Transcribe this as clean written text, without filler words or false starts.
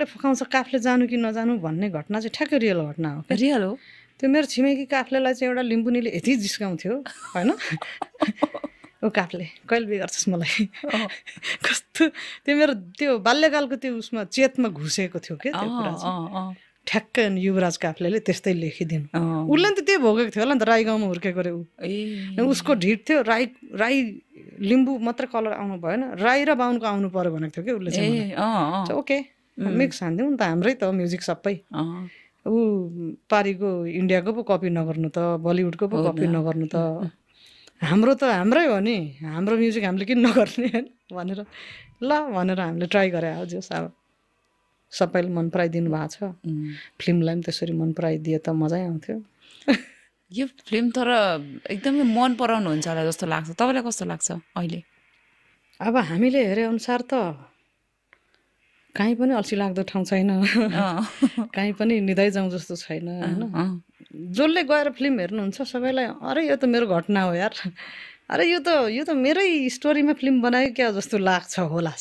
काफले फकाउँछ काफले जानु कि नजानु भन्ने घटना चाहिँ ठ्याक्कै रियल घटना हो क्या रियल हो त्यो मेरो छिमेकी काफलेलाई चाहिँ एउटा लिम्बुनीले यति जिस्काउँथ्यो होइन ऊ काफले कहिले बिगार्छस् मलाई कस्तो त्यो मेरो त्यो बाल्यकालको त्यो उसमा चेतमा घुसेको थियो क्या त्यो कुरा चाहिँ ठ्याक्कै युवराज काफले त्यस्तै लेखिदिनु उसले नि त त्यही भोगेको थियो होला नि त राई गाउँमा हुर्केको रे ऊ उसको ढिट थियो राई लिम्बू मात्र कलर आउनु भएन राई र बाहुनको आउनु पर्यो भनेको थियो कि उसले चाहिँ ओके मिक्स हान्थ्यौँ नि त हाम्रै त म्युजिक सबै ऊ पारीको इन्डियाको पो कपी नगर्नु त बलिउडको पो कपी नगर्नु त हाम्रो त हाम्रै हो नि हाम्रो म्युजिक हामीले किन नगर्ने होइन भनेर ल भनेर हामीले ट्राई गरे हो जस अब सबैले मन पराइदिनु भएको छ फिल्मलाई पनि त्यसरी मन पराइदिए त मजै आउँथ्यो यो फिल्म तर एकदमै मन पराउनुहुन्छ होला जस्तो लाग्छ तपाईँलाई कस्तो लाग्छ अहिले अब हामीले हेरे अनुसार त कहीँ पनि अल्छी लाग्दो ठाउँ छैन कहीँ पनि निदाइ जाउँ जस्तो छैन होइन जसले गएर फिल्म हेर्नुहुन्छ सबैलाई अरे यो त मेरो घटना हो यार अरे यो त मेरै स्टोरीमा फिल्म बनायो क्या जस्तो लाग्छ होला